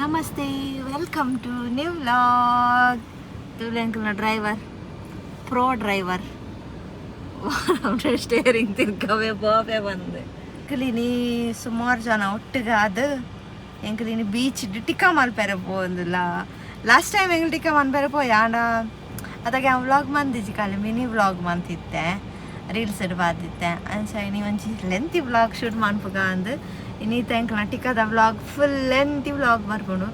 Namaste, welcome to new vlog. ತುಲೆಂಕಲ್ನ driver, pro driver, steering ತಿರ್ಗವೆ ಬೋವೆ ಬಂದು. ಎಂಕಲಿನಿ ಸುಮಾರು ಜನ ಒಟ್ಟಿಗೆ ಅದು ಎಂಕಲಿನಿ ಬೀಚ್ ಟಿಕ್ಕಾ ಮಲ್ಪೆರೆ ಪೋಂದಿಲ್ಲ. ಲಾಸ್ಟ್ ಟೈಮ್ ಎಂಕಲ್ ಟಿಕ್ಕಾ ಮನ್ಪೆರೆ ಪೋಯ, ಆಂಡ ಅದಾಗ ವ್ಲಾಗ್ ಮಂದಿಜಿ, ಖಾಲಿ ಮಿನಿ ವ್ಲಾಗ್ ಮಂತಿತ್ತೆ, ರೀಲ್ಸ್ ಬಾದಿತ್ತೆ. ಅಂಚ ಇನಿ ಒಂಜಿ ಲೆಂತಿ ವ್ಲಾಗ್ ಶೂಟ್ ಮನ್ಪುಗ ಅಂದ್ ಇನಿ ಎಂಕಲ್ನ ಟಿಕ್ಕದ ವ್ಲಾಗ್, ಫುಲ್ ಲೆಂತಿ ವ್ಲಾಗ್ ಬರ್ಪುಂಡು.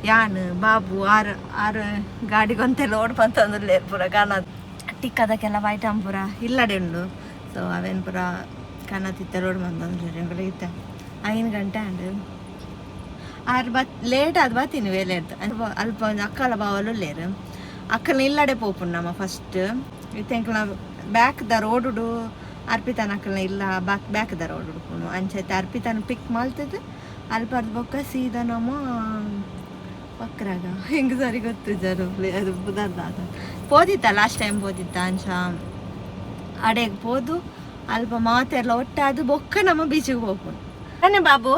ಯಾನ್, ಬಾಬು, ಆರು ಆರು ಗಾಡಿಗೊಂತೆ ಲೋಡ್ ಪಂತಂದುಲ್ಲೇರ್. ಪೂರ ಕಾನ ಟಿಕ್ಕದ ಕೆಲವು ಐಟಮ್ ಪೂರ ಇಲ್ಲಡೆ ಉಂಡು. ಸೊ ಅವೇನು ಪೂರ ಕನತಿತ್ತೆ, ಲೋಡ್ ಮಂತಂದುಲ್ಲೇರ್. ಎಂಕುಲು ಇತ್ತೆ 5 ಗಂಟೆ ಆಂಡ್. ಆರು ಬತ್ ಲೇಟ್ ಆದ್ ಬತ್ತೀನಿ ವೇಲೆಡ್ದ್. ಅಲ್ಪ ಒಂಜಿ ಅಕ್ಕಲ ಬಾವಲು ಉಲ್ಲೇರ್, ಅಕ್ಕನ ಇಲ್ಲಡೆ ಪೋಪುಂಡು ನಮ್ಮ ಫಸ್ಟ್. ಇತ್ತೆ ಎಂಕಲ್ನ ಬ್ಯಾಕ್ ದ ರೋಡುಡು ಅರ್ಪಿತಾನ ಅಕ್ಕಲ್ನ ಇಲ್ಲ, ಬ್ಯಾಕ್ ಬ್ಯಾಕ್ ದ ರೋಡ್ ಉಡ್ಪುನು. ಅಂಚ ಇತ್ತೆ ಅರ್ಪಿತಾನ ಪಿಕ್ ಮಲ್ತದ್ ಅಲ್ಪರ್ದ್ ಬೊಕ್ಕ ಸೀದಾ ನಮ್ಮ ಪಕ್ರಾಗ. ಹೆಂಗೆ ಸರಿ ಗೊತ್ತಿಜ್ಜಾರು ಅದು ಬುದರ್ದಾದ ಪೋದಿತ್ತ, ಲಾಸ್ಟ್ ಟೈಮ್ ಪೋದಿತ್ತ. ಅಂಚ ಅಡೆಗ್ ಪೋದು ಅಲ್ಪ ಮಾತೆರ್ಲ ಒಟ್ಟಾದ್ ಬೊಕ್ಕ ನಮ್ಮ ಬೀಚಿಗೆ ಪೋಪುನು. ಅಣ್ಣ ಬಾಬು,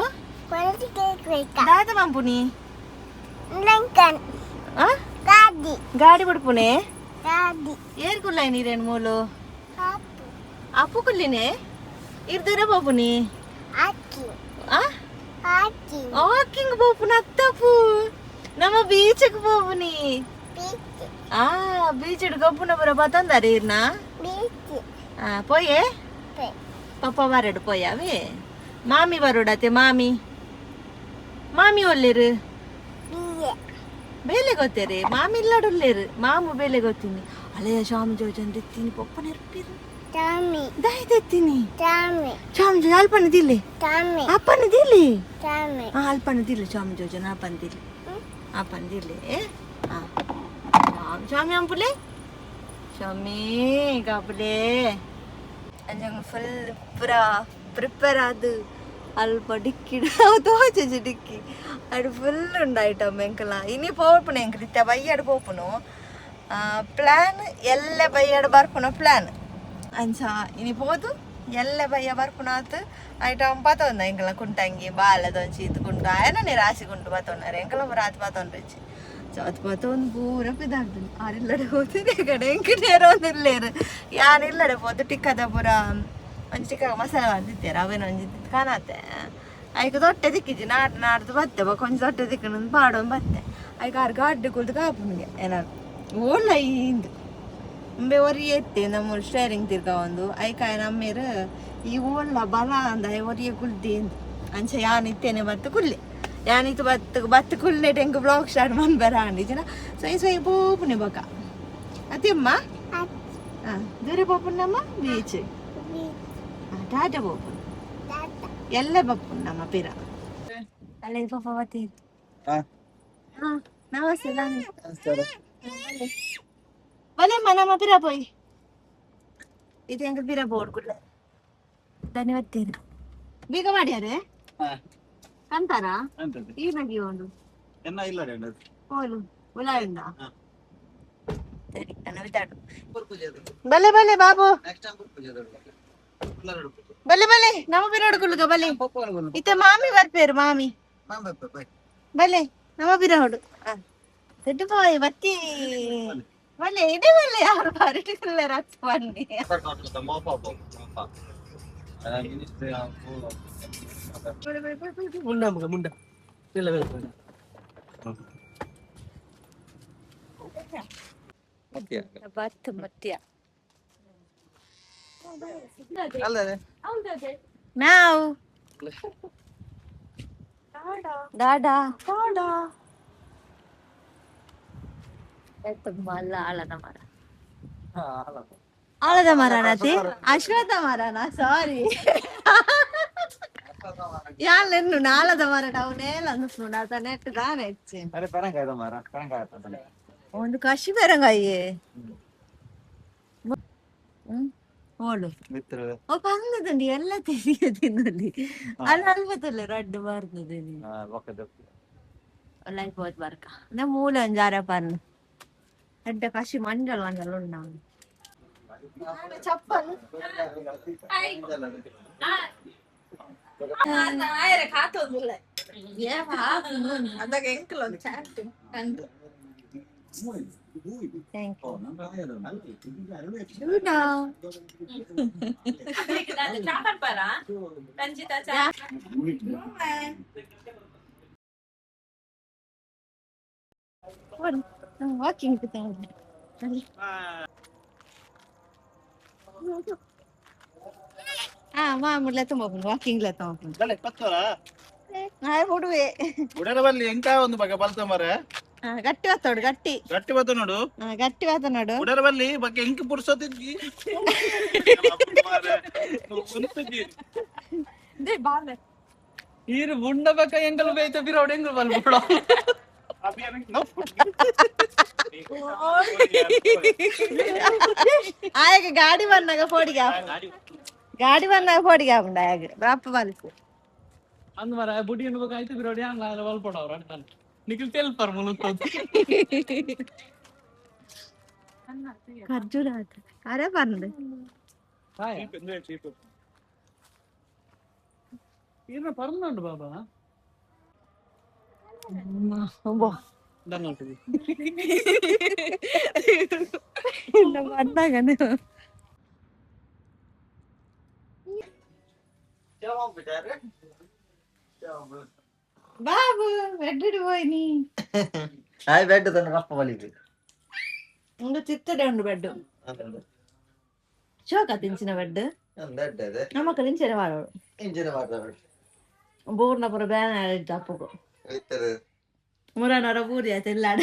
ದಾದ ಪಂಪುನಿ? ಆ ಗಾಡಿ ಬಿಡ್ಪುನೆ. ಏರ್ ಕುಲ್ಲಾಯಿ ನೀರೇನು ಮೂಲು? ಅಪ್ಪು ಕುಲ್ಲಿನೆ. ಇರ್ದರ ಪೋಪುನಿ? ಆ ವಾಕಿಂಗ್ ಪೋಪುನ ಅತ್ತಪ್ಪು, ನಮ್ಮ ಬೀಚ್ಗೆ ಪೋಪುನಿ. ಆ ಬೀಚ್ ಗೊಬ್ಬುನ ಪೂರ ಬತ್ತಂದಾರೆ ಇರ್ನ. ಆ ಪೋಯೆ, ಪಪ್ಪ ಬರಡು ಪೋಯಾವೆ. ಮಾಮಿ ಬರೋಡತೆ? ಮಾಮಿ, ಮಾಮಿ ಒಲ್ಲೇರು? ಬೇಲೆ ಗೊತ್ತೇರಿ. ಮಾಮಿ ಇಲ್ಲಡುಲ್ಲೇರು, ಮಾಮು ಬೇಲೆ ಗೊತ್ತೀನಿ. ಅಲೆಯ ಸ್ವಾಮಿ ಜೋಜನ್ ದೆತ್ತೀನಿ, ಪೊಪ್ಪ ನೆರ್ಪಿರು ದಾಯಿ ದೆತ್ತೀನಿ. ಸ್ವಾಮಿ ಜೋಜ ಅಲ್ಪನ ದಿಲ್ಲೆ, ಅಪ್ಪನ ದಿಲ್ಲಿ. ಆ ಅಲ್ಪನ ದಿಲ್ಲೆ, ಸ್ವಾಮಿ ಜೋಜನ ಅಪ್ಪನ ದಿಲ್ಲೆ, ಅಪ್ಪನ ದಿಲ್ಲೆ. ಆ ಸ್ವಾಮಿ ಅಂಪುಲೆ, ಸ್ವಾಮಿ ಕಾಪುಲೆ. ಅಂಚ ಫುಲ್ ಪೂರ ಪ್ರಿಪೇರ್ ಆದ್ ಅಲ್ಪ ಡಿಕ್ಕಿ ತೋಚೆಜಿ, ಡಿಕ್ಕಿ ಅಡು ಫುಲ್ ಉಂಡು ಐಟಮ್. ಎಂಕಲ ಇನಿ ಪೋಪುನು, ಎಂಕಲ್ ಇತ್ತೆ ಬಯ್ಯಡ್ ಪೋಪುನು ಪ್ಲಾನ್, ಎಲ್ಲ ಬಯ್ಯಡ್ ಬರ್ಪುನ ಪ್ಲಾನ್. ಅಂಚ ಇನಿ ಪೋದು ಎಲ್ಲ ಬಯ್ಯ ಬರ್ಪುನ ಆತು. ಐಟಮ್ ಪತೊಂದ ಎಂಕಲ ಕುಂಟಂಗಿ ಬಾಲದೊಂಚಿ ಇದು ಕುಂಟು ಆಯನನೆ ರಾಶಿ ಕುಂಟು ಪತೊಂಡಾರೆ. ಎಂಕಲ ರಾತ್ ಪತೊಂಡ್ರಿಚ್ಚಿ. ಸೊ ಅದು ಪತೊಂದು ಪೂರ ಪಿದಾಡ್ದು. ಆರಿಲ್ಲಡೆ ಹೋತಿದೆ ಕಡೆ ಎಂಕ್ ನೇರೊಂದಿಲ್ಲೇರು. ಯಾನ್ ಇಲ್ಲಡೆ ಪೋದು ಟಿಕ್ಕದ ಪೂರ ಒಂಜಿ ಟಿಕ್ಕ ಮಸಾಲೆ ಬಂದಿತ್ತೇರು, ಅವೇನ ಒಂಜಿ ಕಾಣತ್ತೆ. ಐಕ್ ದೊಟ್ಟೆ ತಿಕ್ಕಿಜಿ, ನಾಡ್ ನಾಡ್ದು ಬತ್ತೆ. ಬೊಕ ಒಂಜಿ ದೊಟ್ಟೆ ತಿಕ್ಕಣಂದು ಪಾಡೊಂದು ಬತ್ತೆ. ಐಕ್ ಆರ್ ಗಾಡ್ಡೆ ಕುಲ್ದು ಕಾಪುನಿಗೆ ಏನಾರು ಓಲ್ಲ ಇಂದು ಉಂಬೆ ಒರಿ ಎತ್ತೆ ನಮ್ಮ ಸ್ಟೇರಿಂಗ್ ತಿರ್ಗ ಒಂದು ಐಕಾಯ ನಮ್ಮೇರು ಈ ಓಲ್ಲ ಬಲ ಅಂದ ಒರಿಯ ಕುಲ್ದಿ ಇಂದು. ಅಂಚ ಯಾನ್ ಇತ್ತೇನೆ ಬತ್ತು ಕುಲ್ಲೆ, ಯಾನಿತ್ತು ಬತ್ತು ಬತ್ತು ಕುಲ್ಲೆ ಟೆಂಕ್ ಬ್ಲಾಗ್ ಸ್ಟಾರ್ಟ್ ಮನ್ಬೆರ ಅಂಡಿ ಜನ ಸೊಯ್ ಸೊಯ್ ಪೋಪುನೆ ಬೊಕ ಅತಿಯಮ್ಮ. ಹಾಂ, ದೂರ ಪೋಪುನಮ್ಮ ಬೀಚ್ ಟಾಟಾ ಪೋಪುನು ಎಲ್ಲ ಬಪ್ಪುನು ನಮ್ಮ ಪಿರ ಅಲ್ಲೇ ಪಾಪ ಬತ್ತಿ. ಹಾ, ನಮಸ್ತೆ ದಾನಿ. ಬಲೆ ನಮ್ಮ ಪಿರ ಪೋಯ್. ಇದು ಹೆಂಗ ಪಿರ ಬೋರ್ಡ್ ಕುಡ್ಲೆ. ಧನ್ಯವಾದ. ಬೀಗ ಮಾಡ್ಯಾರೆ ಕಂತಾರ ಈ ನಗಿ ಉಂಡು. ಎನ್ನ ಇಲ್ಲ. ಹೋಲು ಉಲಾಯಿಂದ ಸರಿ ನನ್ನ ವಿತಾಡು. ಬಲೆ ಬಲೆ ಬಾಬು, ಬಲೆ ಬಲೆ ನಮ್ಮ ಪಿರೋಡು ಕುಲ್ಲುಗ ಬಲೆ. ಇತ್ತೆ ಮಾಮಿ ಬರ್ಪೇರು, ಮಾಮಿ ಬಲೆ ನಮ್ಮ ಪಿರೋಡು ಸೆಟ್ಟು ಪೋಯ್ ಬತ್ತಿ. ಬಲೆ ಇಡೆ ಬಲೆ, ಯಾರು ಬಾರಿಟಿಕಲ್ಲ ರತ್ ಬನ್ನಿ. ಮುಂಡ ಮಗ ಮುಂಡ ಇಲ್ಲ. ಬತ್ತು ಮತ್ಯ ನಾವು ಡಾಡಾ ಡಾಡಾ. ಮಲ್ಲ ಆಳದ ಮರ, ಆಳದ ಮರನಾತಿ, ಅಶ್ವತ್ಥ ಮರನಾ? ಸಾರಿ, ಯಾಲೆನ್ನು ನಾಲದ ಮರ ಅವನೇಲ ಅಂದ್ಸುಂಡು ನೆಟ್ ದಾನೆ ಹೆಚ್ಚೆ. ಅರೆ ಪರಂಗಾಯದ ಮರ, ಪರಂಗಾಯ. ಒಂದು ಕಶಿ ಪರಂಗಾಯಿ ಓಳು ಓ ಪಂಗದಂಡಿ ಎಲ್ಲ ತೆರಿಯ ತಿನ್ನಲ್ಲಿ ಅಲ್ಲ ಅಲ್ಪತ್ತಲ್ಲ ರಡ್ಡು ಬಾರ್ದದೆ. ಲೈಫ್ ಹೋದ್ ಬರ್ಕ ನಮ್ಮ ಮೂಲ ಒಂಜಾರ ಪರ್ನು ಅಡ್ಡ ಕಶಿ ಮಂಜಲ್ ಮಂಜಲ್ ಉಂಡು chappal. Thank you. Luna. Walking ಮಾಮೂಲೆ ತುಂಬ ವಾಕಿಂಗ್ ಬಲೆ ಪತ್ತೋರ ನಾಯಿ ಹುಡುವೆ ಉಡರ ಬಲ್ಲಿ ಎಂಕ ಒಂದು ಬಗೆ ಬಲ್ತ ಮರೆ ಗಟ್ಟಿ ಬತ್ತೋಡು ಗಟ್ಟಿ ಗಟ್ಟಿ ಬತ್ತ ನೋಡು ಗಟ್ಟಿ ಬಾತ ನೋಡು ಉಡರ ಬಲ್ಲಿ ಬಗೆ ಎಂಕ ಪುರ್ಸೊತ್ತಿದ್ಗಿ ಈರು ಬುಂಡ ಬಕ್ಕ ಎಂಕಲ್ ಬೇಯ್ತ ಬಿರೋಡ್ ಎಂಕಲ್ ಬಲ್ಪಡ ಆಯಾಗ ಗಾಡಿ ಬಂದಾಗ ಫೋಡಿಗೆ ಗಾಡಿ ಬಂದಾಗ ಫೋಡಿಗೆ ಆಪುಂಡು ಆಯಾಗ ಬಾಪ ಬಲ್ಪು ಅಂದ್ ಮರ ಬುಡಿ ಬಕ್ಕ ಆಯ್ತು ಬಿರೋಡ್ ಯಾಂಗ್ ಬಲ್ಪಡ ಅವ್ರ ಅಂತಾನೆ ನಿಖಿಲ್ ತೆಲ್ಪರ್ ಮುಲುಕ್ ಖರ್ಜೂರ ಅರೆ ಬಂದು ಈರ್ನ ಪರ್ನುಂಡು ಬಾಬಾ ಬಂದಾಗನೆ ಬಾಬು ಬೆಡ್ ಹೋಯ್ನಿ ಹಾಯ್ ಬೆಡ್ ತನ್ನ ಕಪ್ಪ ಬಲಿಗೆ ಒಂದು ಚಿತ್ತಡೆ ಉಂಡು ಬೆಡ್ ಶೋಕ ತಿಂಚಿನ ಬೆಡ್ ಬೆಡ್ ಅದೇ ನಮ್ಮಕ್ಕ ತಿಂಚನೆ ಮಾಡೋಳು ಇಂಜಿನ್ ಮಾಡ್ತಾರೆ ಬೋರ್ನ ಪುರ ಬ್ಯಾನ ಅಪ್ಪಗು ಮುರನೊರ ಬೂರಿ ಆಯ್ತು ಎಲ್ಲಾಡ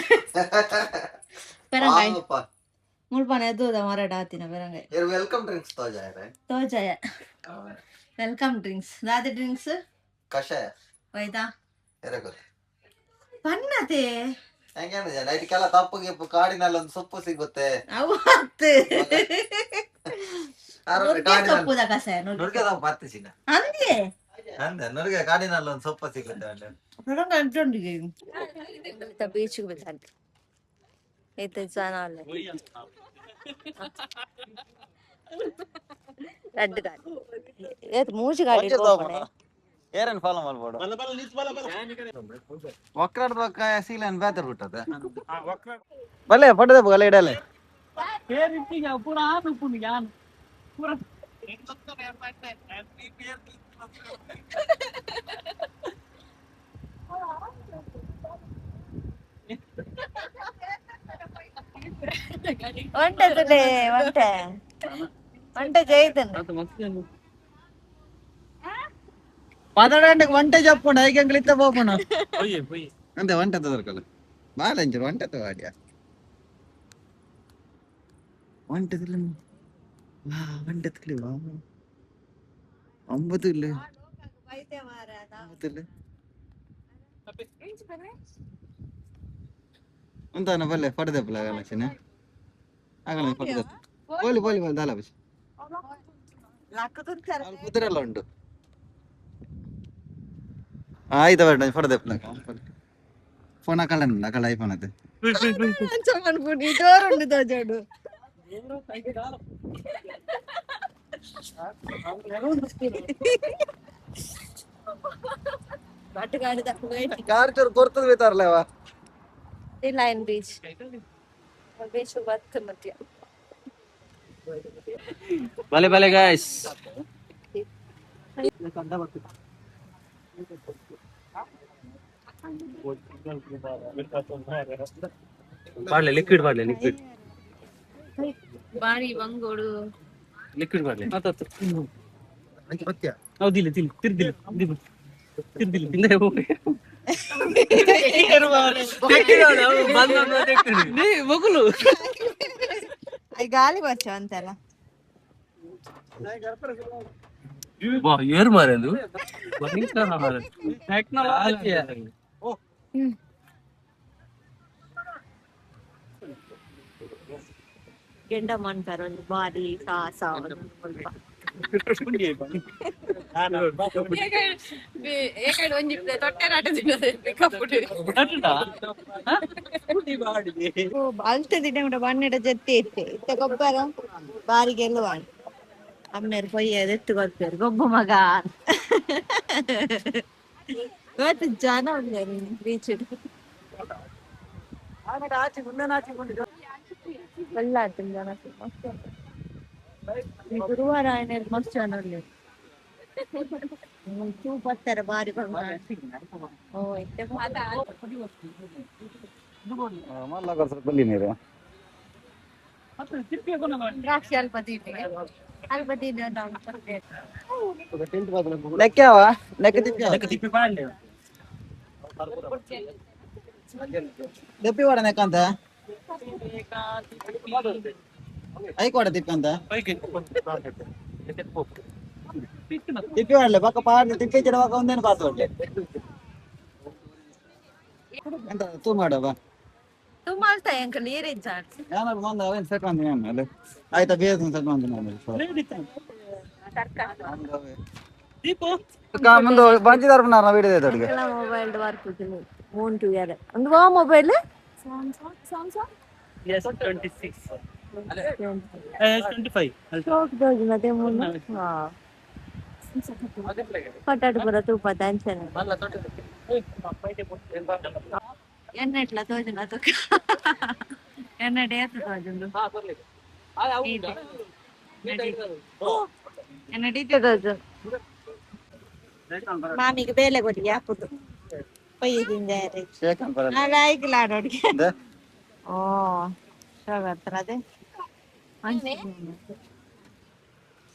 ಪೆರಂಗಾಯಿ ಮುಳ್ಪಾನೆ ಎದ್ದೋದ ಮರಡ ಆತಿನ ಪೆರಂಗಾಯಿ welcome drinks ತೋಜಾಯ ತೋಜಾಯ welcome drinks ದಾದಿ ಡ್ರಿಂಕ್ಸ್ ಕಷಾಯ ಹೋಯ್ತಾ ಎರಗೊತ್ತು ಪನ್ನತೆ ಹೆಂಗೇನು ನೈಟ್ಗೆಲ್ಲ ತಪ್ಪು ಗಿಪ್ಪು ಕಾಡಿನಲ್ಲಿ ಒಂದು ಸೊಪ್ಪು ಸಿಗುತ್ತೆ ಅವತ್ತು ಆರೋಗ್ಯ ನುಗ್ಗೆ ಸೊಪ್ಪುದ ಕಷಾಯ ನುಗ್ಗೆ ನುಗ್ಗೆ ಸೊಪ್ಪು ಮತ್ತೆ ಚಿನ್ನ ಅಂದ್ಯೆ ಅಂದೆ ನುಗ್ಗೆ ಕಾಡಿನಲ್ಲಿ ಒಂದು ಸೊಪ್ಪು ಸಿಗುತ್ತೆ ಅಂದೆ. ಪೆರಂಗಾಯಿ ಅಂಟೊಂಡಿಗೆ ಬೀಚ್ಗೆ ಬೇಕಾಗಿ ಐತೆ ಜನ ಅಲ್ಲೇ ರಡ್ಡು ಗಾಡಿ ಏತ್ ಮೂಜಿ ಗಾಡಿ ಪೋಪಣೆ. ಏರೇನು ಫಾಲೋ ಮಾಡ್ಬೋಡು ಒಕ್ರಾಡ್ ಪಕ್ಕ ಸೀಲನ್ ಬೇತರ್ ಬಿಟ್ಟದ ಬಲ್ಲೆ ಪಡದೆ ಬಲೆ ಇಡಲೆ പേരിട്ടില്ല ಪೂರ ಆನು ಪುಣಿ ಯಾನ್ ಪೂರ ಒಂಟೆ ತುಲೆ ಒಂಟೆ ಒಂಟೆ ಜೈತನ್ ಪದಡಂಡಕ್ಕೆ ಒಂಟೆ ಜಪ್ಪುಂಡು ಐಗೆ ಅಂಗ್ಲಿತ್ತ ಬೋಪಣ ಪೊಯ್ಯೆ ಪೊಯ್ಯೆ ಅಂದೆ ಒಂಟೆ ತದರ್ಕಲ್ಲ ಬಾಲಂಚರು ಒಂಟೆ ತವಾಡಿಯ ಒಂಟೆ ತಿಲ್ಲ ವಾ ಒಂಟೆ ತಿಲ್ಲ ವಾ ಒಂಬತ್ತು ಇಲ್ಲ ಒಂಬತ್ತು ಇಲ್ಲ ಅಂತಾನ ಬಲ್ಲೆ ಪಡದೆ ಪಲ ಆಗಲ್ಲ ಆಗಲ್ಲ ಪಡದೆ ಪೋಲಿ ಪೋಲಿ ಪೋಲಿ ದಾಲ ಬಸ್ ಕುದುರೆ ಎಲ್ಲ ಉಂಟು ಆಯ್ತು ಬೇಡ ಪಡದೆ ಪಲ ಫೋನ್ ಹಾಕಲ್ಲ ಹಾಕಲ್ಲ ಐಫೋನ್ ಅದು ಜೋರುಂಡು ತೋಜೋಡು ಬಟ್ಟುಗಾಡಿ ತಪ್ಪು ಕಾರ್ ಚೂರು ಕೊರ್ತದ ಬೇತಾರಲ್ಲ ಲೈನ್ ಬೀಚ್ ಬೀಚ್ ಬತ್ತು ಮಧ್ಯ ಬಲೆ ಬಲೆ ಗಾಯ್ಸ್ ಬಾಡ್ಲೆ ಲಿಕ್ವಿಡ್ ಬಾಡ್ಲೆ ಲಿಕ್ವಿಡ್ ಬಾರಿ ಬಂಗೋಡು ಲಿಕ್ವಿಡ್ ಬಾಡ್ಲೆ ಹೌದಿಲ್ಲ ತಿಲ್ ತಿರ್ದಿಲ್ಲ ತಿರ್ದಿಲ್ಲ ತಿಂದೆ ಹೋಗಿ ಮಗುಲು ಗಾಳಿ ಬಚ್ಚ ಅಂತೆಲ್ಲ ಬಾ ಏರ್ ಮಾರದು ಭಯಂಕರ ಮಾರೆ ಟೆಕ್ನಾಲಜಿ ಗೆಂಡ ಮನ್ಪರ ಒಂದು ಬಾರಿ ಸಾಸ ಒಂದು ಮುಲ್ಪ ಅಲ್ತ ದಿನ ಕೂಡ ಬಣ್ಣದ ಜೊತೆ ಇತ್ತೆ ಇತ್ತ ಗೊಬ್ಬರ ಬಾರಿ ಗೆಲ್ಲುವಾಣ ಅಮ್ಮೇರು ಪೊಯ್ಯ ಎತ್ತು ಕೊರ್ಪೇರು ಗೊಬ್ಬು ಮಗ ಇವತ್ತು ಜನ ಉಳ್ಳೇರು ಬೀಚ್ ಒಳ್ಳಾತು ಜನ ಮಸ್ತ್. ಈ ಗುರುವಾರ ಆಯ್ನೇರು ಮಸ್ತ್ ಜನ ಉಳ್ಳೇರು. ತೂ ಪತ್ತರ ಬಾರಿ ಬಂಗ. ಓ ಇತ್ತೆ. ಮಲ್ಲ ಸ್ವಲ್ಪ ಬಲ್ಲಿ ನೀರು. ದ್ರಾಕ್ಷಿ ಅಲ್ಪ ತಿನ್ನಿ, ಅಲ್ಪ ತಿನ್ನಿ. ಲೆಕ್ಕವ ಲೆಕ್ಕ ತಿಪ್ಪಿ ತಿಪ್ಪಿ ಪಾಡ್ಲೆ. ದೆಪ್ಪಿ ವಾಡ ನೆಕ್ಕಂತ ಐಕೋಡ ತಿಪ್ಪಿ ಅಂತ ತಿಪ್ಪಿ ವಾಡ್ಲೆ ಪಕ್ಕ ಪಾಡ್ಲೆ ತಿಪ್ಪಿ ಚಿಡವಾಗ ಒಂದೇನು ಪಾತು ಒಡ್ಲೆ ಎಂತ ತೂ ಮಾಡವ. ತುಂಬ ಅಳ್ತಾ ಎಂಕ ನೀರಿನ. ಯಾರು ಬಂದ ಅವೇನು ಸೆಟ್ ಬಂದಿನಿ ಆಮೇಲೆ ಆಯ್ತಾ ಬೇಸ್ ಸೆಟ್ ಬಂದಿನಿ ಆಮೇಲೆ. ದೀಪು. ಮುಂದೆ ಬಂಜಿದಾರ ನಾನು ವಿಡಿಯೋ ದೊಡ್ಡ. ಮೊಬೈಲ್ ವರ್ಕ್ ಮೂನ್ ಟು ಯಾರ ಒಂದು ವಾ ಮೊಬೈಲ್. S 26, S 25. ಶೋಕ್ ದೋಜು ಮತ್ತೆ ಮೂನ್ ಪಟಾಟ ಪೂರ ತೂಪ ಅಂಚನೆ ಎಣ್ಣೆಟ್ಲ ತೋಜುನ ತುಕ್ಕ ಎಣ್ಣೆ ಏತ್ ತೋಜುಂಡು ಎಣ್ಣೆ ಟೀಚರ್ ತೋಜು ಮಾಮಿಗೆ ಬೇಲೆ ಕೊಡಿ ಯಾಪುದು ಪೊಯ್ಯಿದಿಂಜಾರೆ. ಲಾಯ್ಕಲಾಡೋಡಿಗೆ ಓ ಶೋಕ್ ಅದೇ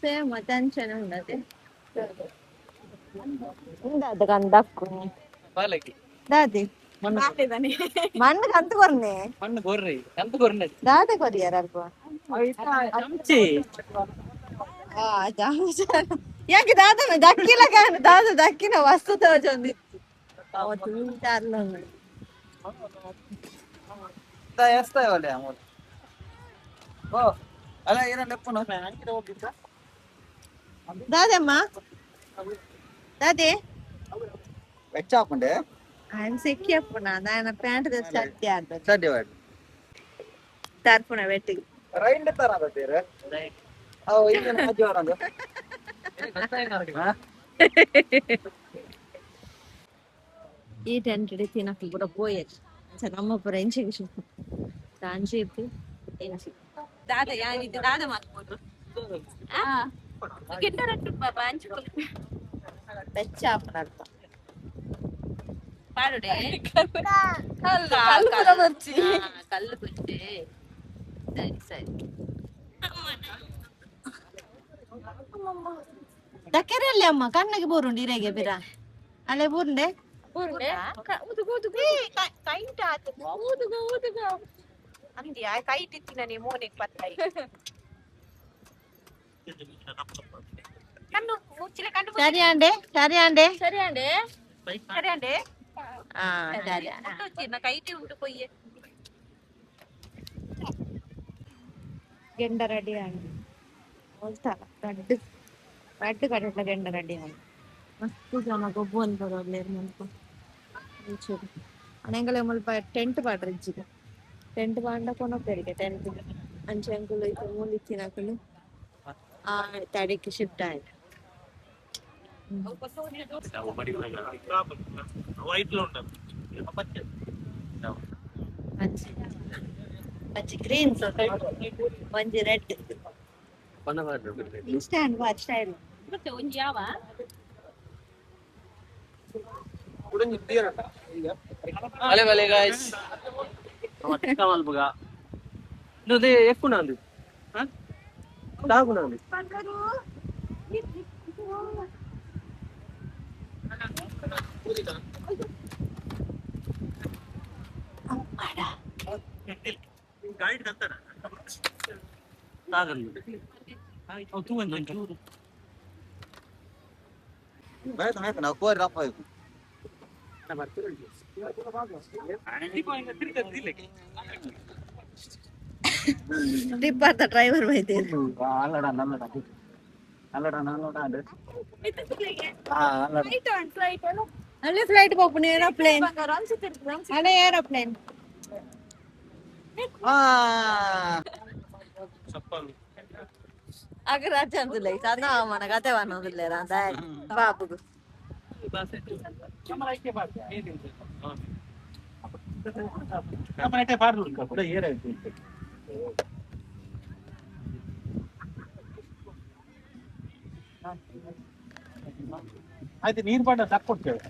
ಸೇಮ್ ಮತ್ತೆ ಅಂಚನೆ ಉಂಡದೆ ಉಂಡದ ಕಂದಕ್ಕು. ದಾದಿ ಮಣ್ಣು ಕಂತು ಕೊರ್ನೆ. ಮಣ್ಣು ಗೊರ್ರಿ ಕಂತು ಗೊರ್ನೆ. ದಾದೆ ಕೊರಿಯರ್ ಅಲ್ಪ. ಚಮಚಿ. ಆ ಯಾಕೆ ದಾದನ ದಕ್ಕಿಲ್ಲ ಕಾಣ ದಾದ ದಕ್ಕಿನ ವಸ್ತು ತೋಜೊಂದು ಅವತ್ತು ಅಲ್ಲ. ಓ ಅಲ್ಲ ಏನ ಲೆಪ್ಪುನ. ದಾದಮ್ಮ ದಾದೆ. వెచ్చ ಹಾಕೊಂಡೆ. I'm ಸೆಕ್ಕಿ ಅಪ್ಪುನ ನಾನು ಪ್ಯಾಂಟ್ ಸತ್ಯ ಆಗ್ತದೆ. ಚಡ್ಡಿ ವಾಡಿ. ತರ್ಪುಣ ಬೆಟ್ಟಿಗೆ. ರೈಂಡ್ ತರ ಬೇರೆ ಅವು ಈಗಿನ ಅಜ್ಜಿ ಅವರಂದು. ಈ ಟೆಂಟ್ ತಿನ್ನಕ್ಕೆ ಪೂರ ಪೋಯೆರ್ ನಮ್ಮ ಪೂರ ಇಂಚಿಗೆ ಅಂಚೆ ಇತ್ತು ಇಂಚಿ ದಾದ ಯಾನಿದ್ದು ದಾದ ಮಾತ್ಬೋದು ಬೆಚ್ಚ ಆಪುನ ಅಲ್ಪ ಕಲ್ಲು ಕುಚ್ಚೆ. ಸರಿ ಸರಿ ದಕ್ಕೆರೆಯಲ್ಲಿ ಅಮ್ಮ ಕಣ್ಣಿಗೆ ಬೋರುಂಡು ಇರೆಗೆ ಬಿರ ಅಲೆ ಬೂರ್ಂಡೆ. ಸರಿ ಅಂಡೆ ಸರಿ ಅಂಡೆ ಸರಿ ಅಂಡೆ ಸರಿ ಅಂಡೆ. ಆ ಸರಿ. ಕೈಟಿ ಉಂಟು ಕೊಯ್ಯೆ. ಗೆಂಡ ರೆಡಿ ಆಂಡ್ ರಡ್ಡು ರಡ್ಡು ಕಡೆಟ್ಲ ಗೆಂಡ ರೆಡಿ ಆಂಡ್ ಮಸ್ತ್ ಜನ ಗೊಬ್ಬು ಬರೋಲ್ಲೇರು ಮುಲ್ಪ ಒಂಚೂರು ಅನೆಂಗಲೆ ಮುಲ್ಪ ಟೆಂಟ್ ಪಾಡ್ರ ಇಜ್ಜಿಗೆ ಟೆಂಟ್ ಪಾಂಡ ಕೊನೊಪೆರಿಗೆ ಟೆಂಟ್ ಅಂಚೆ ಅಂಕುಲು ಇತ್ತೆ ಮೂಲು ಇತ್ತಿನಕುಲು ಆ ತಡಿಕ್ ಶಿಫ್ಟ್ ಆಯ್ತು. వైట్ లో ఉంటారు. ಅಂಚೆ ಅಂಚೆ ಗ್ರೀನ್ ಒಂಜಿ ರೆಡ್ ಇನ್ಸ್ಟಾಂಡ್ ವಾಚ್ ಸ್ಟೈಲ್. ಮತ್ತೆ ಒಂಜಿ ಯಾವ. అలే భలే గాయ్స్ మల్పుగా నువ్వు ఎక్కువ నాంది తాగునాంది. తాగండి. ಆಯ್ತು ಆಯ್ತು ನಾವು ಕೋರಿ ರಪ್ಪ. ಟಿಪ್ಪರ್ದ ಡ್ರೈವರ್ ಬೈದೇರು. ಅಲ್ಲಡ ನಲ್ಲಡ ಅಲ್ಲಡ ನಲ್ಲಡ ಅಲ್ಲಡ. ಅಲ್ಲಿ ಫ್ಲೈಟ್ ಪೋಪುನ ಏರೋಪ್ಲೇನ್ ಅಲ್ಲ ಏರೋಪ್ಲೇನ್. ಅಗ ರಾಜ ಚಂದ మన ಕತೆ వన్నదులే బాబుకు ಆಯ್ತು ನೀರು ಪಾಡ ತಕ್ಕೊಡ್ತೇವೆ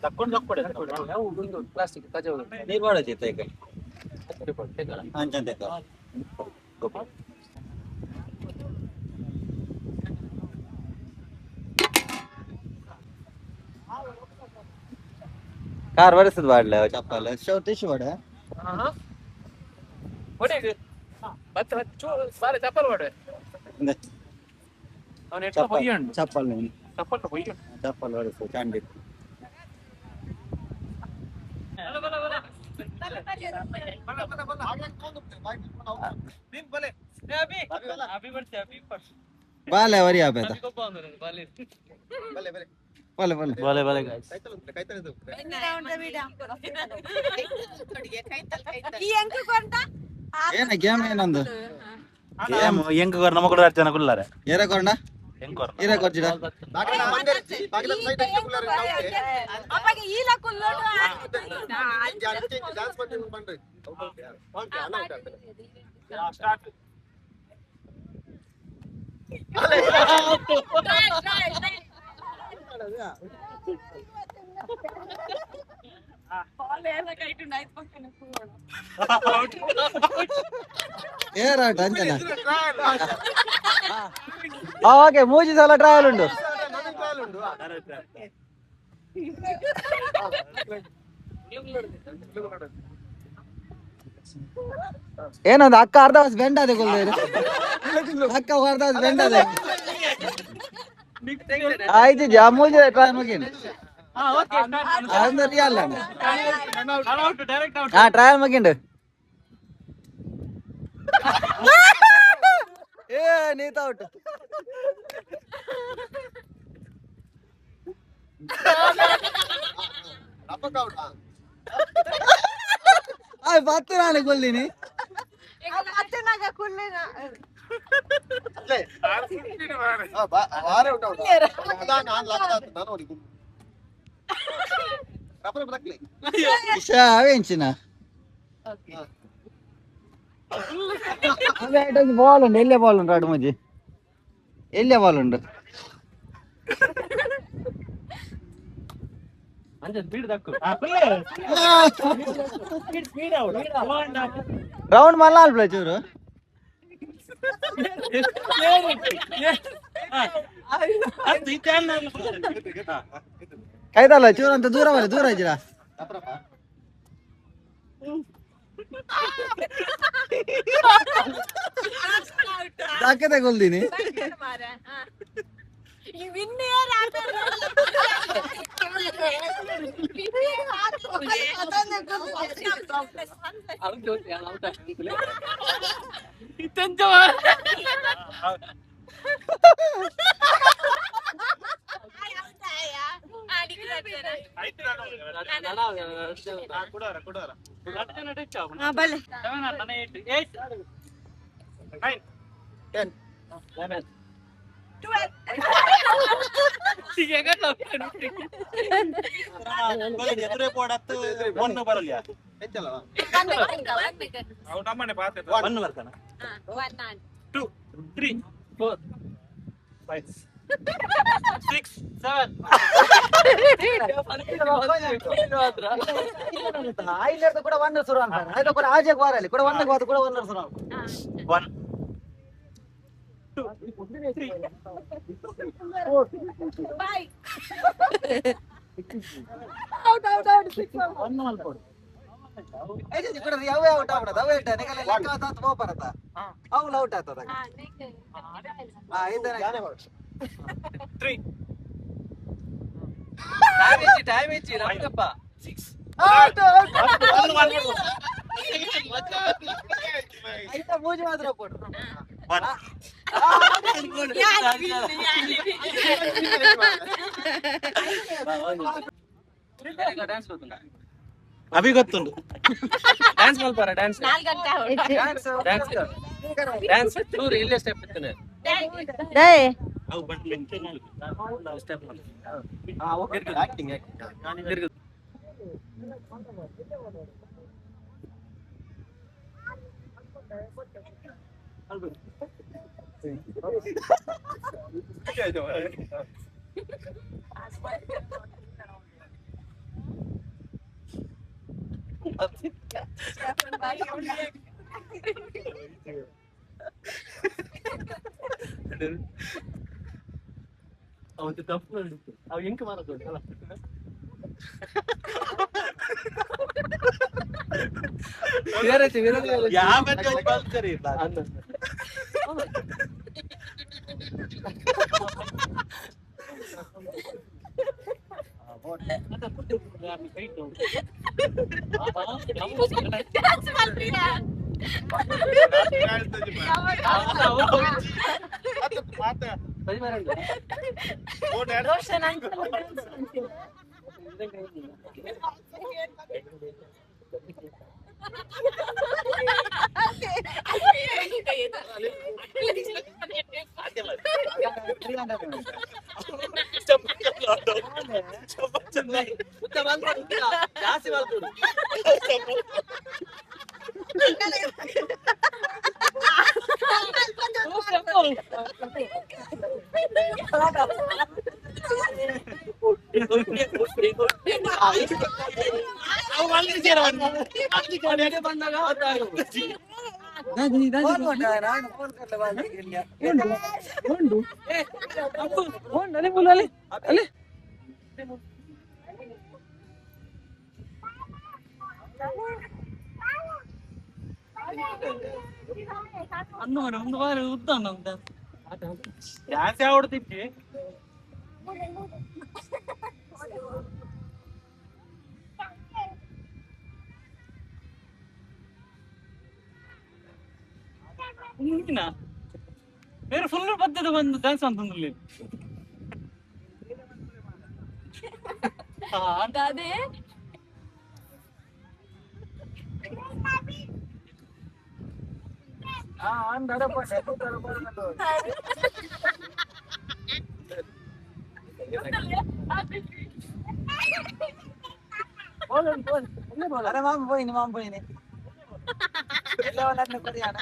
ತಕ್ಕೊಂಡು ತಕ್ಕೊಡೆ ಪ್ಲಾಸ್ಟಿಕ್ ಕಜವು ನೀರು ಪಾಡ ಚಿತ್ತ ಈಗ ಅಂಚಂತೆ ಕಾರ್ ಬರೆಸದ್ ಬಾಡ್ಲೆ ಚಪ್ಪಲ್ ಶೋ ಟಿಶ್ಯೂ ಬಾಡ ಮತ್ತೆ ಬಾರೆ ಚಪ್ಪಲ್ ಬಾಡೆ ಅವನು ಎಟ್ಲ ಪೊಯ್ಯಂಡು ಚಪ್ಪಲ್ ಚಪ್ಪಲ್ ಪೊಯ್ಯಂಡು ಚಪ್ಪಲ್ ಬರೆಸು ಚಂಡಿ ಬಾಲೆ ವರಿ ಆಪೇತ ಬಾಲೆ ಬಾಲೆ ಬಾಲೆ ಬಾಲೆ ಗಾಯ್ಸ್ ಏನ ಗೇಮ್ ಏನಂದು ಗೇಮ್ ಎಂಕ್ ಕೊರ್ ನಮ್ಮ ಕೂಡ ಜನ ಕುಲ್ಲಾರೆ ಏರ ಕೊರಂಡ ಎಂಕ್ ಕೊರ್ ಏರ ಕೊರ್ಜಿಡ ಏರಾಟ ಅಂಜನ ಓಕೆ ಮೂಜಿ ಸಲ ಟ್ರಯಲ್ ಉಂಟು ಏನೊಂದು ಅಕ್ಕ ಅರ್ಧ ವರ್ಷ ಬೆಂಡ್ ಅದೇ ಕೊಲ್ದೇರು ಅಕ್ಕ ಅರ್ಧ ವರ್ಷ ಬೆಂಡ್ ಅದೇ ಆಯ್ತು ಜಾ ಮೂಜಿ ಟ್ರಯಲ್ ಮುಗಿನ ಅಂದ್ರೆ ಅಲ್ಲ ಹಾ ಟ್ರಯಲ್ ಮುಗಿಂಡು ಏ ನೀತ ಔಟ್ ಆಯ್ ಬತ್ತು ನಾನು ಕೊಲ್ಲಿನಿ ಇಶಾ ಅವೇಂಚಿನ ಅವೇ ಬಾಲ್ ಉಂಟು ಎಲ್ಲೇ ಬಾಲ್ ಉಂಟು ಅಡು ಮುಜಿ ಎಲ್ಲೇ ಬಾಲ್ ಉಂಟು ರೌಂಡ್ ಮಲ್ಲ ಅಲ್ಪ ಚೂರು ಕೈದಲ್ಲ ಚೂರು ಅಂತ ದೂರ ಬರ ದೂರ ಇದ್ದೀರಾ ದಾಖಲೆ ಕೊಲ್ದೀನಿ ಕೂಡ ಒನ್ ಸುರು ಅಂತಾರೆ ಆಯ್ತು ಕೂಡ ಆಜೆ ವಾರಲ್ಲಿ ಕೂಡ ಒನ್ ವಾದ ಕೂಡ ಒನ್ ಸುರು 1 2 3 4 5 out out out 6 1 ಮಲ್ಪೊಡು ಐಜಿ ಕೂಡ ಯಾವ ಔಟ್ ಆಗ್ಬಿಡೋದು ಅವೇ ನಿಗಲ ಲೆಕ್ಕ ಆತ ಹೋಗ್ಬಾರತ್ತ ಅವ್ಲು ಔಟ್ ಆಗ್ತದ ಹಾ ಇದ್ದಾನೆ 3 ಟೈಮ್ ಹೆಚ್ಚಿ ನಮ್ಗಪ್ಪ 6 ಔಟ್ ಔಟ್ 1 ಐತ ಮೂಜಿ ಮಾತ್ರ ಕೊಡು 1 ಡ್ಯಾನ್ಸ್ ಗೊತ್ತುಂಟಾ? ಅಭಿ ಗೊತ್ತುಂಟು ಡ್ಯಾನ್ಸ್ ಮಲ್ಪಾರ ಡ್ಯಾನ್ಸ್ ನಾಲ್ಕು ಗಂಟೆ ಡ್ಯಾನ್ಸ್ ಡ್ಯಾನ್ಸ್ ಡ್ಯಾನ್ಸ್ ಚೂರು ಇಲ್ಲೇ ಸ್ಟೆಪ್ ಇತ್ತನೆ. ಡೇ. ಅವು ಸ್ಟೆಪ್. ಹಾ ಓಕೆ, ಆಕ್ಟಿಂಗ್ ಆಕ್ಟಿಂಗ್. ಅವತ್ತು ತಪ್ಪು ನಡೀತು, ಅವು ಎಂಕ್ ಮಾರದು ಅಲ್ಲ. ಯಾವ ಸರಿ ಇಲ್ಲ. ಡ್ಯಾನ್ಸ್ ಮಾಡ್ತೀರಾ? ರೋಷನ್ ಅಂತ. ಜಾಸ್ತಿ ಮಾಡ್ಕೊಡು. ಫೋನ್ ಕೊಟ್ಟ, ನಾನು ಫೋನ್ ಕೊಡ್ಲೆ ಬಾಲ್ಗೆ ಇಲ್ಲ. ಅನ್ನು ಒಂದು ವಾರ ಉದ್ದ ಅಂತ. ಡ್ಯಾನ್ಸ್ ಯಾವ ಹೊಡ್ತಿದ್ದಿ? ಮುಂದಿನ ಬೇರೆ ಫುಲ್ ಬದ್ದದ ಬಂದು ಡ್ಯಾನ್ಸ್ ಅಂತಂದ್ರಲ್ಲಿ. ಅದೇ. ಹಾ, ಅವ್ನು ದಡಪ್ಪ, ದಡಪ್ಪ, ದಡಪ್ಪ. ಅರೆ ಮಾಮ పోయింది, ಮಾಮ పోయింది. ಎಲ್ಲ ಕೊರಿಯಾನ.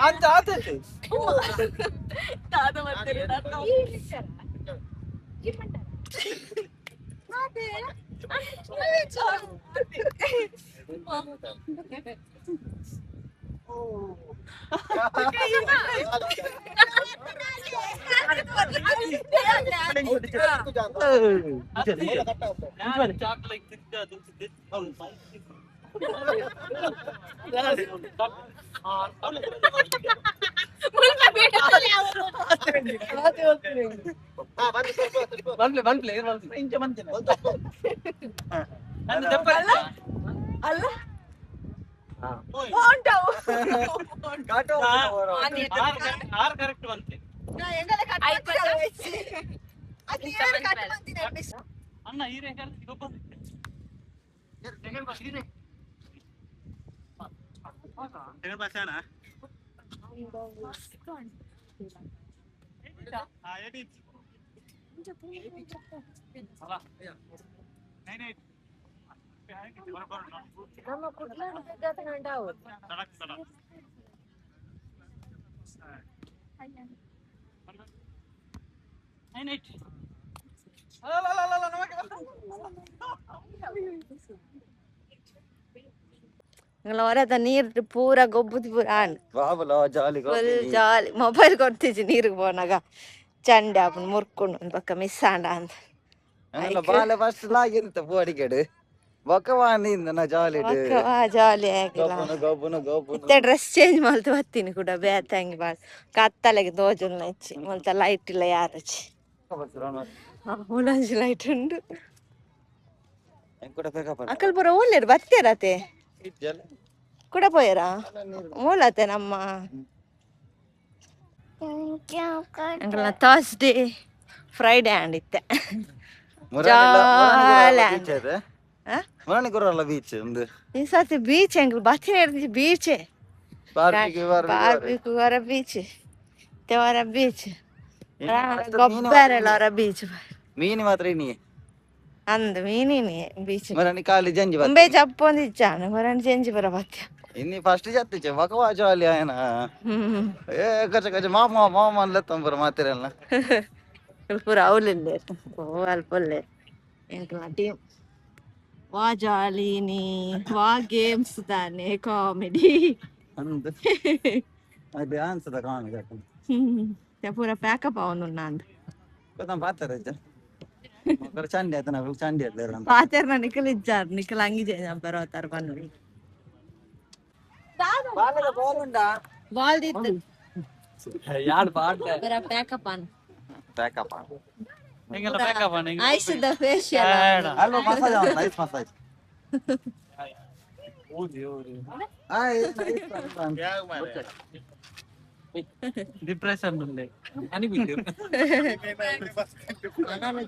ಅಂತ ಆತೈತಿ. ಚಾಕ್ಲೇಟ್. ಅಲ್ಲ, ಉಂಟವು. ಆರು ಕರೆಕ್ಟ್ ಬಂತೆ. ಅಣ್ಣ, ಹೀರೆ. ಗೊಬ್ಬರ. ನಮ್ಮ ಕುಡ್ಲಾಡ್. 9 8. ಹೊರದ ನೀರು ಪೂರ ಗೊಬ್ಬದ ಪೂರ ಆನ್. ಬಾಬುಲ ಜಾಲಿ. Full jolly. ಮೊಬೈಲ್ ಕೊಡ್ತಿದ್ವಿ ನೀರಿಗೆ ಪೋನಾಗ ಚಂಡೆ ಆಪುಂಡು, ಮುರ್ಕೊಂಡು ಒಂದು ಪಕ್ಕ ಮಿಸ್ ಆಂಡ ಅಂತ. ಬಾಲೆ ಫಸ್ಟ್ ಲಾಗಿರುತ್ತೆ ಪೋಡಿಗೆಡು ಬೊಕ್ಕವಾನಿ ನನ್ನ ಜಾಲಿ. ಜಾಲಿ ಆಗಿಲ್ಲ. ಗೊಬ್ಬುನು ಗೊಬ್ಬುನು ಗೊಬ್ಬುನು. ಇತ್ತೆ ಡ್ರೆಸ್ ಚೇಂಜ್ ಮಲ್ತು ಬತ್ತೀನಿ ಕೂಡ ಬೇತಂಗಿ ಬಾಳ್ ಕತ್ತಲೆಗೆ ದೋಜುಲ್ ನಚ್ಚಿ ಮುಲ್ತ ಲೈಟ್ ಇಲ್ಲ ಯಾರಚಿ. ಮುಲಂಜಿ ಲೈಟ್ ಉಂಡು. ಕೂಡ ಬೇಕಾಪ. ಅಕಲ್ ಪೂರ ಓಲ್ಲೇರು ಬತ್ತೀರತೆ ಕೂಡ ಪೋಯರಾ ಮೂಲತೆ ನಮ್ಮ ಅಂಕಲ್ನ ಥರ್ಸ್ಡೇ. ಫ್ರೈಡೆ ಆಂಡಿತ್ತೆ. ಬೀಚ್ ಇದೆ. ಆ? ಮುರಾಣಿ ಕೊರಲ್ಲ ಬೀಚ್ ಒಂದು. ಈ ಸತಿ ಬೀಚ್ ಎಂಗ್ಲು ಬತ್ತಿನ ಬೀಚ್. ಬಾರ್ಬಿಕ್ಯೂ. ಬಾರ್ಬಿಕ್ಯೂ ವರ ಬೀಚ್, ತೆವರ ಬೀಚ್, ಗೊಬ್ಬರ ವರ ಬೀಚ್. ಮೀನು ಮಾತ್ರ ಇನಿ. ಅಂದ್ ಮೀನಿನಿ ಬೀಚ್. ಮುರಾಣಿ ಖಾಲಿ ಜಂಜಿ. ಉಂಬೆ ಜಪ್ಪೊಂದು ಇಚ್ಚಾನು ಮುರಾಣಿ ಜಂಜಿ ಬರ ಬತ್ಯ. ಇನ್ನಿ ಫಸ್ಟ್ ಜತ್ತಿಚೆ ಬಕವಾ ಜಾಲಿ ಆಯನ. ಏ ಕಚ ಕಚ ಮಾಮ ಮಾಮ ಅನ್ಲೆತ್ತಂಬರ ಮಾತಿರಲ್ಲ. ಪೂರ ಅವಲಿಲ್ಲೇರ್ ಓ ಅಲ್ಪೊಲ್ಲೇರ್ ಎಂಕ್ಲ ಟೀಮ್ ವಾ ಜಾಲಿನಿ ವಾ ಗೇಮ್ಸ್ ದಾನೆ ಕಾಮಿಡಿ. ಅಂದ್ ಅದು ಆನ್ಸದ ಕಾಣ. ಪೂರ ಪ್ಯಾಕಪ್ ಅವನು ಅಂದ್. ಗೊತ್ತ ಪಾತರ ಚಂಡಿ ಆಯ್ತು, ನಾವು ಚಂಡಿ ಆಯ್ತು. ಪಾತೆರ್ನ ನಿಕಲ್ ಇಜ್ಜಾರ್, ನಿಕಲ್ ಅಂಗಿ ಚೇಂಜ್ ಬರೋತಾರ ಬನ್ನು. ಬಾಲದ ಬಾಲ್ ಉಂಡಾ? ಬಾಲ್ ದಿತ್ತು. ಯಾರು ಪಾಡ್ಲೆ. ಬರ ಪ್ಯಾಕಪ್ ಅನ್. ಪ್ಯಾಕಪ್. ಎಂಗೆಲ್ಲ ಪ್ಯಾಕಪ್ ಅಣ್ಣ. Ice the facial. ಅಲ್ವಾ ಮಸಾಜ್, ನೈಸ್ ಮಸಾಜ್. ಊದಿ ಊದಿ. ಡಿಪ್ರೆಷನ್ ಉಂಡೆ ಅನಿ ಬಿಟ್ಟು.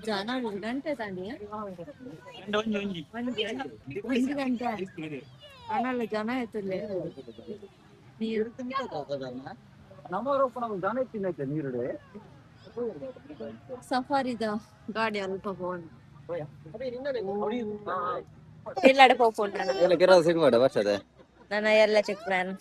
ಜನ ಗಂಟೆ ತಾಂಡಿ. ಒಂಜಿ ಒಂಜಿ. ಒಂದು ಗಂಟೆ ಅನಲ್ಲ, ಜನ ಆಯ್ತಲ್ಲೇ ನೀರು. ನಮ್ಮವರೊಬ್ಬ ನಮ್ಗೆ ದನ ತಿನ್ನೈತೆ ನೀರುಡೆ. ಸಫಾರಿದ ಗಾಡಿ ಅಲ್ಪ ಪೋಣ ಎಲ್ಲಡೆ ಪೋಪುಂಡ. ಎಲ್ಲ ಕೆರ ಸಿಗ್ಬೇಡ ವರ್ಷದ. ನನ್ನ ಎಲ್ಲ ಚೆಕ್ ಪ್ಲಾನ್.